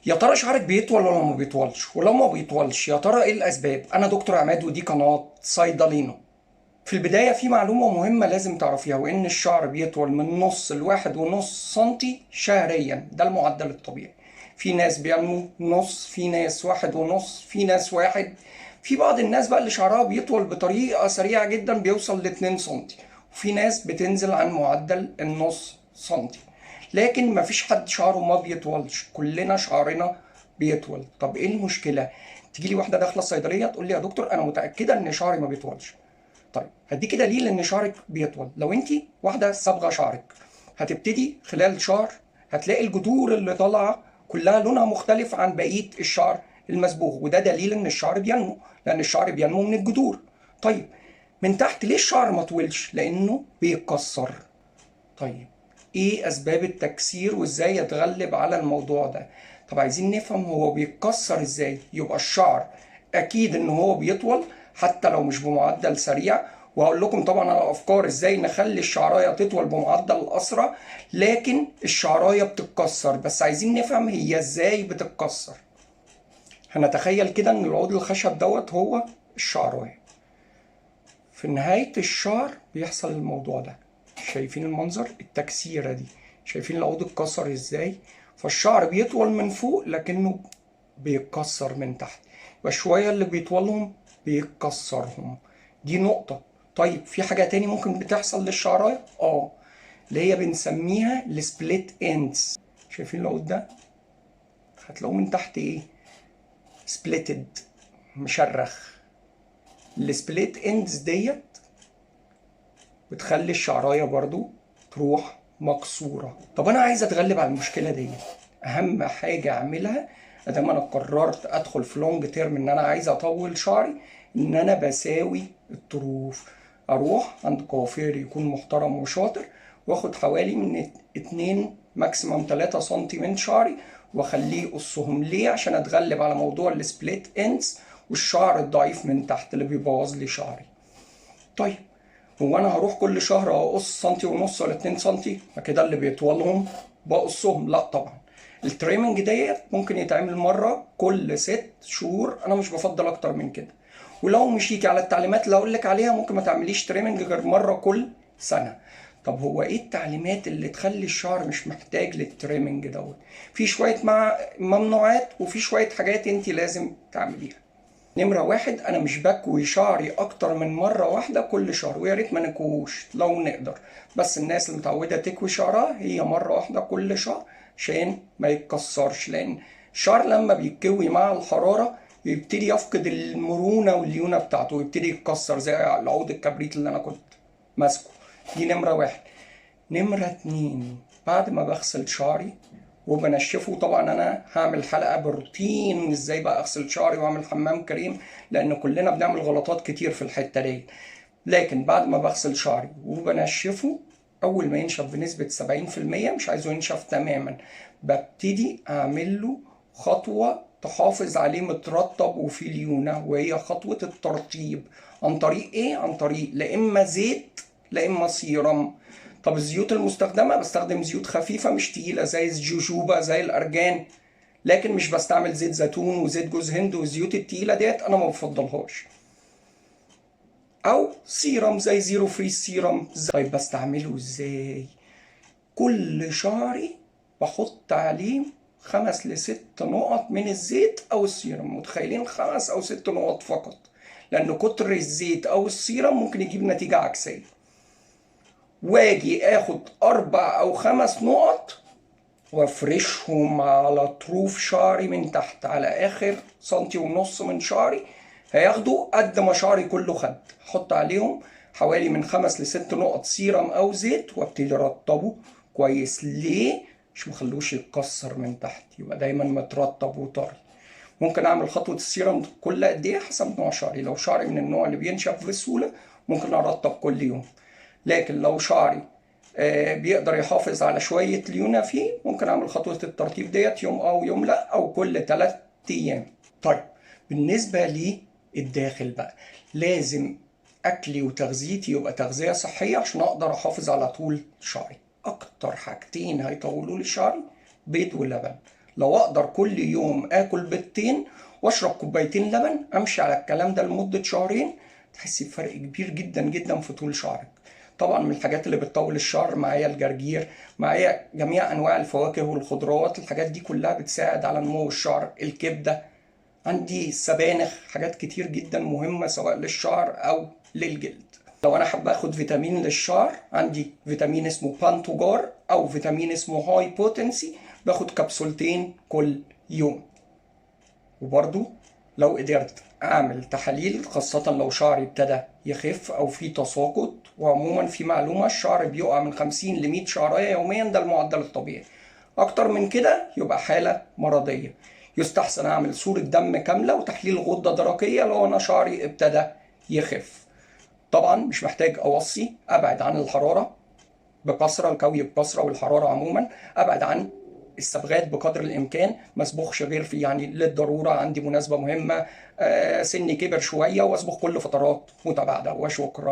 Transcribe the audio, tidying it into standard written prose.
يا ترى شعرك بيطول ولا ما بيطولش؟ ولو ما بيطولش يا ترى ايه الاسباب؟ انا دكتور عماد ودي قناة صيدلينا. في البداية في معلومة مهمة لازم تعرفيها، وان الشعر بيطول من نص ل1.5 سنتي شهريا، ده المعدل الطبيعي. في ناس بينمو نص، في ناس 1.5، في ناس 1، في بعض الناس بقى اللي شعرها بيطول بطريقة سريعة جدا بيوصل لاتنين سنتي، وفي ناس بتنزل عن معدل النص سنتي. لكن مفيش حد شعره ما بيطولش، كلنا شعرنا بيطول. طب ايه المشكلة؟ تجيلي واحدة داخلة الصيدلية تقول لي يا دكتور انا متأكدة ان شعري ما بيطولش. طيب هديكي دليل ان شعرك بيطول. لو انت واحدة صابغة شعرك، هتبتدي خلال شهر هتلاقي الجذور اللي طالعة كلها لونها مختلف عن بقية الشعر المصبوغ، وده دليل ان الشعر بينمو، لان الشعر بينمو من الجذور. طيب من تحت ليه الشعر ما طولش؟ لانه بيتكسر. طيب ايه اسباب التكسير وازاي يتغلب على الموضوع ده؟ طب عايزين نفهم هو بيتكسر ازاي. يبقى الشعر اكيد ان هو بيطول حتى لو مش بمعدل سريع، وهقول لكم طبعا على افكار ازاي نخلي الشعرايه تطول بمعدل اسرع، لكن الشعرايه بتتكسر، بس عايزين نفهم هي ازاي بتتكسر. هنتخيل كده ان العود الخشب دوت هو الشعرايه، في نهايه الشعر بيحصل الموضوع ده. شايفين المنظر؟ التكسيره دي، شايفين العود اتكسر ازاي؟ فالشعر بيطول من فوق لكنه بيتكسر من تحت، يبقى شويه اللي بيطولهم بيتكسرهم. دي نقطه. طيب في حاجه تاني ممكن بتحصل للشعرايه؟ اللي هي بنسميها ال split ends. شايفين العود ده؟ هتلاقوه من تحت ايه؟ splitted، مشرخ. ال split ends ديت بتخلي الشعرايه برضو تروح مكسوره. طب انا عايز اتغلب على المشكله دي، اهم حاجه اعملها ادام انا قررت ادخل في long term ان انا عايز اطول شعري، ان انا بساوي الطروف. اروح عند كوافير يكون محترم وشاطر، واخد حوالي من 2 maximum 3 سنتي من شعري واخليه يقصهم. ليه؟ عشان اتغلب على موضوع ال split ends والشعر الضعيف من تحت اللي بيبوظ لي شعري. طيب هو انا هروح كل شهر اقص سنتي ونص ولا 2 سنتي؟ ما كده اللي بيطولهم بقصهم. لا طبعا، ال trimming ديت ممكن يتعمل مره كل 6 شهور، انا مش بفضل اكتر من كده. ولو مشيتي على التعليمات اللي هقول لك عليها ممكن ما تعمليش trimming غير مره كل سنه. طب هو ايه التعليمات اللي تخلي الشعر مش محتاج لل trimming دوت؟ في شويه مع ممنوعات وفي شويه حاجات انت لازم تعمليها. نمرة 1، أنا مش بكوي شعري أكتر من مرة واحدة كل شهر، ويا ريت ما نكوش لو نقدر، بس الناس اللي متعودة تكوي شعرها هي مرة واحدة كل شهر عشان ما يتكسرش، لأن الشعر لما بيتكوي مع الحرارة يبتدي يفقد المرونة والليونة بتاعته ويبتدي يتكسر زي العود الكبريت اللي أنا كنت ماسكه. دي نمرة 1. نمرة 2، بعد ما بغسل شعري وبنشفه، طبعا انا هعمل حلقه بالروتين ازاي بقى اغسل شعري واعمل حمام كريم، لان كلنا بنعمل غلطات كتير في الحته دي. لكن بعد ما بغسل شعري وبنشفه، اول ما ينشف بنسبه 70%، مش عايزه ينشف تماما، ببتدي اعمل له خطوه تحافظ عليه مترطب وفيه ليونه، وهي خطوه الترطيب. عن طريق ايه؟ عن طريق لا اما زيت لا اما سيرم. طب الزيوت المستخدمة؟ بستخدم زيوت خفيفة مش تقيلة زي الجوجوبا زي الأرجان، لكن مش بستعمل زيت زيتون وزيت جوز هند والزيوت التقيلة ديت أنا ما بفضلهاش. أو سيرم زي Zero Frizz serum. طيب بستعمله إزاي؟ كل شعري بحط عليه 5 ل6 نقط من الزيت أو السيرم. متخيلين 5 أو 6 نقط فقط، لأن كتر الزيت أو السيرم ممكن يجيب نتيجة عكسية. واجي اخد 4 أو 5 نقط وافرشهم على طروف شعري من تحت على اخر سنتي ونص من شعري، هياخدوا قد ما شعري كله خد. احط عليهم حوالي من 5 ل6 نقط سيرم او زيت وابتدي ارطبه كويس. ليه؟ مش مخلوش يتكسر من تحت، يبقى دايما مترطب وطري. ممكن اعمل خطوة السيرم كل قد ايه؟ حسب نوع شعري. لو شعري من النوع اللي بينشف بسهولة ممكن ارطب كل يوم، لكن لو شعري بيقدر يحافظ على شوية ليونة فيه ممكن اعمل خطوة الترطيب ديت يوم او يوم لا، او كل 3 ايام. طيب بالنسبة للداخل بقى، لازم اكلي وتغذيتي يبقى تغذية صحية عشان اقدر احافظ على طول شعري. اكتر حاجتين هيطولوا لي شعري بيض ولبن. لو اقدر كل يوم اكل بيضتين واشرب كوبايتين لبن، امشي على الكلام ده لمدة شهرين، تحسي بفرق كبير جدا جدا في طول شعرك. طبعا من الحاجات اللي بتطول الشعر معايا الجرجير، معايا جميع انواع الفواكه والخضروات، الحاجات دي كلها بتساعد على نمو الشعر. الكبده، عندي السبانخ، حاجات كتير جدا مهمة سواء للشعر او للجلد. لو انا حابة اخد فيتامين للشعر، عندي فيتامين اسمه بانتوجار او فيتامين اسمه هاي بوتنسي، باخد كبسولتين كل يوم. وبرضو لو قدرت اعمل تحاليل، خاصة لو شعري ابتدى يخف او في تساقط. وعموما في معلومة، الشعر بيقع من 50 ل 100 شعراية يوميا، ده المعدل الطبيعي. اكتر من كده يبقى حالة مرضية. يستحسن اعمل صورة دم كاملة وتحليل غدة درقية لو انا شعري ابتدى يخف. طبعا مش محتاج اوصي، ابعد عن الحرارة بكثرة، الكوي بكثرة والحرارة عموما، ابعد عن الصبغات بقدر الامكان، ما اصبغش غير في يعني للضرورة، عندي مناسبة مهمة، سني كبر شوية، واصبغ كل فترات متباعدة. وشكرا.